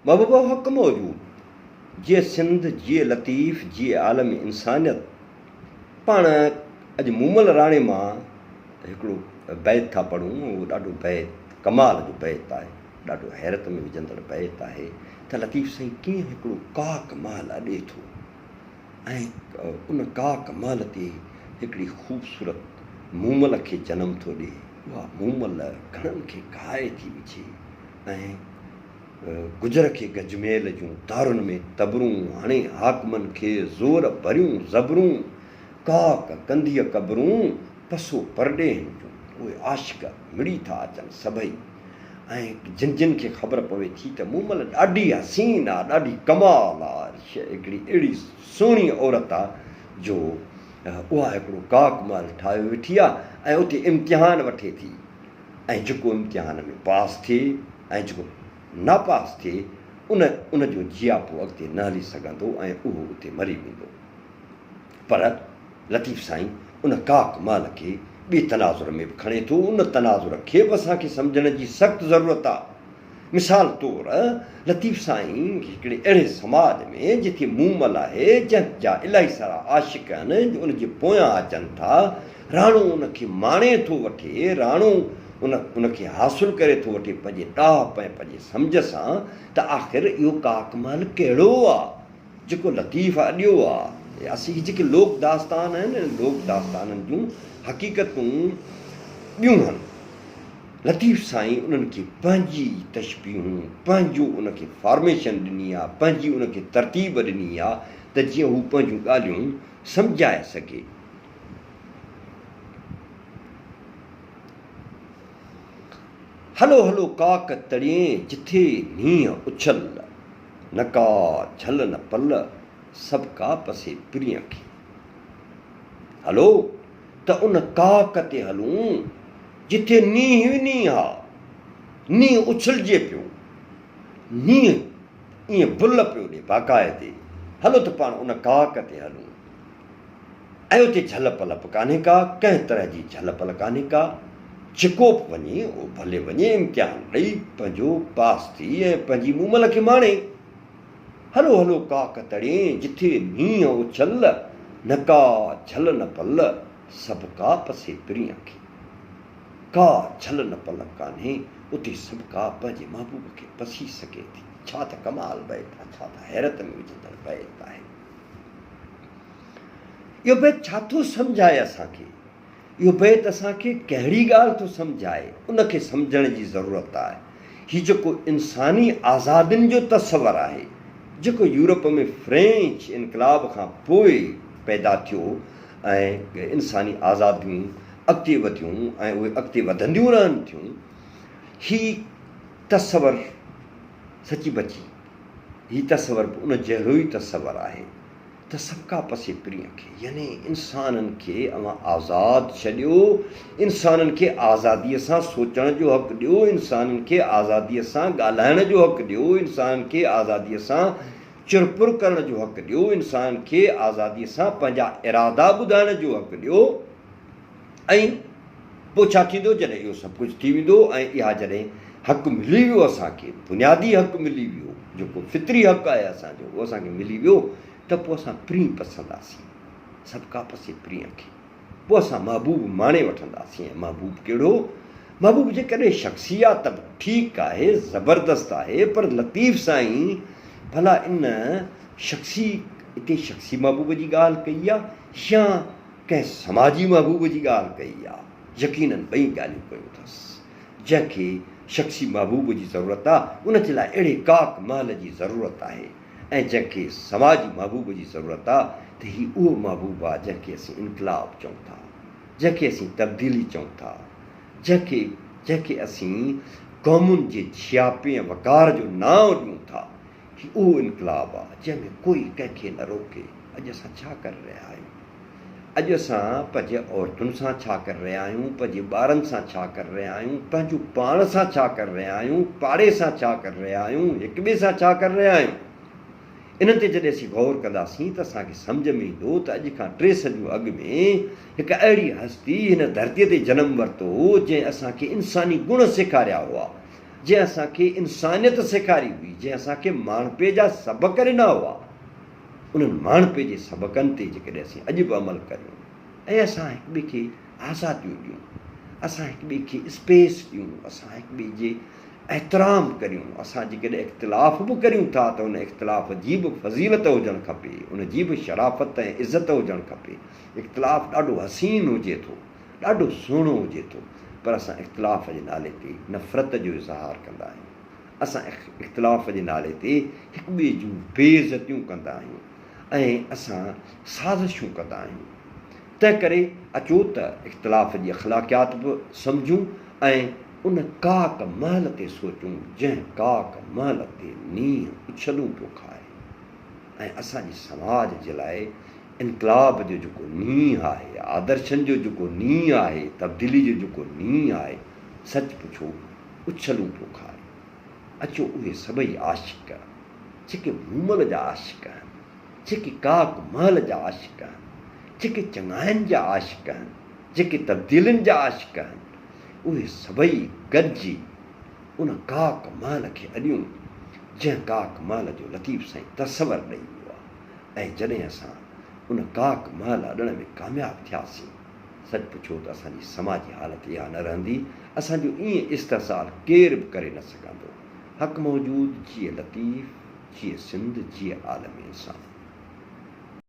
محبوبه حق موجود، جيئي سنڌ، جيئي لطيف، جيئي عالم انسانيت. پاڻ اڄ مومل راڻي مان هڪڙو بيت ٿا پڙهون، اهو ڏاڍو بيت ڪمال جو بيت آهي، ڏاڍو حيرت ۾ وجهندڙ بيت آهي ته لطيف سائين ڪيئن هڪڙو ڪاڪ محل اڏي ٿو ۽ ان ڪاڪ محل تي هڪڙي خوبصورت مومل کي جنم ٿو ڏي، اها مومل گهڻن کي گهائي ٿي وجهي ۽ گجر کي گجميل جون تارن ۾ تبرون هڻي حاڪمن کي زور ڀريون زبرون، ڪاڪ ڪنڌيء قبرون، پسو پرڏيهن جون. اهي عاشق مڙي ٿا اچن سڀئي ۽ جن جن کي خبر پوي ٿي ته مومل ڏاڍي حسين آ، ڏاڍي ڪمال آ، هڪڙي اهڙي سهڻي عورت آ جو اها هڪڙو ڪاڪ محل ٺاهيو ويٺي آ ۽ اتي امتحان وٺي ٿي. ۽ جيڪو امتحان ۾ پاس ٿئي ۽ جيڪو ناپاس ٿئي ان ان جو جياپو اڳتي نه هلي سگهندو ۽ اهو اتي مري ويندو. پر لطيف سائين ان ڪاڪ محل کي ٻئي تناظر ۾ به کڻي ٿو، ان تناظر کي به اسان کي سمجهڻ جي سخت ضرورت آ. مثال طور لطيف سائين هڪڙي اهڙي سماج ۾ جتي مومل آهي جنهن جا الاهي سارا عاشق آهن جو ان جي پويان اچن ٿا، راڻو ان کي ماڻي ٿو وٺي، راڻو ان ان کي حاصل ڪري ٿو وٺي پنهنجي ڏاهپ ۽ پنهنجي سمجهه سان ته آخر اهو ڪاڪ محل ڪهڙو آ جيڪو لطيف اڏيو آ. اسين هي جيڪي لوڪ داستان آهن انهن لوڪ داستانن جون حقيقتون ٻيون هن. لطيف سائين انهن کي پنهنجي تشبيهون، پنهنجو ان کي فارميشن ڏني آ، پنهنجي ان کي ترتيب ڏني آ ته جيئن هو پنهنجون ڳالهيون سمجهائي سگهي. هلو هلو ڪاڪ تڙين جٿي نينهن اڇل، نه ڪا جهل نه پل، سڀ ڪا پسي پرينء کي. هلو ته ان ڪاڪ تي هلون، جٿي نينهن ئي نينهن آ، نينهن اڇلجي پيو، نينهن ائين بل پيو ڏي باقاعدي، هلو ته پاڻ ان ڪاڪ تي هلون. ۽ اتي جهل پل به ڪانهي ڪا، ڪنهن طرح جي جهل پل ڪانهي ڪا، جيڪو به وڃي اهو ڀلي وڃي امتحان ڏئي پنهنجو پاس ٿي ۽ پنهنجي مومل کي ماڻي. هلو هلو ڪاڪ تڙين، جٿي نينهن اڇل، نه ڪا جهل نه پل، سڀ ڪا پسي پرينء کي. ڪا جهل نه پل ڪانهي، اتي سڀ ڪا پنهنجي محبوب کي پسي سگهي ٿي. ڇا ته ڪمال بيت آ، ڇا ته حيرت ۾ وجهندڙ بيت آهي. اهو بيت ڇا ٿو سمجهائي اسان کي؟ اهو بيت اسان کي ڪهڙي ڳالهه ٿو سمجهائي؟ ان کي سمجهڻ جي ضرورت آهي. هي جيڪو انساني آزادين جو تصور آهي، جيڪو يورپ ۾ فرينچ انقلاب کان پوء پيدا ٿيو ۽ انساني آزاديون اڳتي وڌيون ۽ اهي اڳتي وڌنديون رهن ٿيون، هي تصور سچي بچي هي تصور به ان جهڙو ئي تصور آهي ته سڀڪا پسي پرينء کي يعني انسانن کي اوهان آزاد ڇڏيو، انسانن کي آزاديء سان سوچڻ جو حق ڏيو، انسانن کي آزاديء سان ڳالهائڻ جو حق ڏيو، انسانن کي آزاديء سان چرپر ڪرڻ جو حق ڏيو، انسانن کي آزاديء سان پنهنجا ارادا ٻڌائڻ جو حق ڏيو ۽ پوء ڇا ٿيندو جڏهن اهو سڀ ڪجهه ٿي ويندو ۽ اها جڏهن حق ملي ويو اسان کي بنيادي حق ملي ويو جيڪو فطري حق آهي اسان جو اهو اسان کي ملي ويو ته پوء اسان پرين پسنداسين سڀ ڪا پسي پرينء کي پوء اسان محبوب ماڻي وٺنداسين ۽ محبوب ڪهڙو محبوب جيڪڏهن شخصي آ ته به ٺيڪ آهي زبردست آهي پر لطيف سائين ڀلا ان شخصي اتي شخصي محبوب جي ڳالهه ڪئي آ يا ڪنهن سماجي محبوب جي ڳالهه ڪئي آ، يقينن ٻئي ڳالهيون ڪيون اٿس. جنهن کي شخصي محبوب جي ضرورت آ، ان جي لاء اهڙي ڪاڪ محل جي ضرورت آهي ۽ جنهن کي سماجي محبوب جي ضرورت آ ته هي اهو محبوب آ جنهن کي اسين انقلاب چئون ٿا، جنهن کي اسين تبديلي چئون ٿا، جنهن کي جنهن کي اسين قومن جي جياپي ۽ وقار جو نانء ڏيون ٿا. هي اهو انقلاب آ جنهن ۾ ڪوئي ڪنهن کي نه روڪي. اڄ اسان ڇا ڪري رهيا آهيون؟ اڄ اسان پنهنجي عورتن سان ڇا ڪري رهيا آهيون؟ پنهنجي ٻارن سان ڇا ڪري رهيا آهيون؟ پنهنجو پاڻ سان ڇا ڪري رهيا آهيون؟ پاڙي سان ڇا ڪري رهيا آهيون؟ هڪ ٻئي سان ڇا ڪري رهيا آهيون؟ انهن تي جڏهن اسين غور ڪنداسين ته اسان کي سمجهه ۾ ايندو ته اڄ کان ٽي صديون اڳ ۾ هڪ اهڙي هستي هن ڌرتيء تي جنم ورتو هو جنهن اسان کي انساني گڻ سيکاريا هئا. جنهن اسان کي انسانيت سيکاري هئي، جنهن اسان کي ماڻهپي جا سبق ڏنا هئا، انهن ماڻهپي جي سبقن تي جيڪڏهن اسين اڄ به عمل ڪريون ۽ اسان هڪ ٻئي کي آزاديون ڏيون، اسان هڪ ٻئي کي اسپيس ڏيون، اسان هڪ ٻئي جي احترام ڪريون، اسان جيڪڏهن اختلاف به ڪريون ٿا ته ان اختلاف جي به فضيلت هجڻ کپي، ان جي به شرافت ۽ عزت هجڻ کپي. اختلاف ڏاڍو حسين هجي ٿو، ڏاڍو سهڻو هجي ٿو، پر اسان اختلاف جي نالي تي نفرت جو اظهار ڪندا آهيون. اسان اختلاف جي نالي تي هڪ ٻئي جون بي عزتيون ڪندا آهيون ۽ اسان سازشون ڪندا آهيون. تنهنڪري اچو ته اختلاف جي اخلاقيات به سمجهون ۽ ان ڪاڪ محل تي سوچون جنهن ڪاڪ محل تي نينهن اڇلون پيو کائي ۽ اسان جي سماج جي لاء انقلاب جو جيڪو نينهن آهي، آدرشن جو جيڪو نينهن آهي، تبديلي جو جيڪو نينهن آهي، سچ پڇو اڇلون پيو کائي. اچو اهي سڀئي عاشق، جيڪي مومل جا عاشق آهن، جيڪي ڪاڪ محل جا عاشق آهن، جيڪي چڱاين جا عاشق آهن، جيڪي تبديلين جا عاشق آهن، اهي سڀئي گڏجي ان ڪاڪ محل کي اڏيون، جنهن ڪاڪ محل جو لطيف سائين تصور ڏئي ويو آهي. ۽ جڏهن اسان ان ڪاڪ محل اڏڻ ۾ ڪامياب ٿياسين، سچ پڇو ته اسان جي سماجي حالت اها نه رهندي، اسان جو ائين استحصال ڪير به ڪري نه سگهندو. حق موجود، جيئي لطيف، جيئي سنڌ، جيئي عالم انسانيت.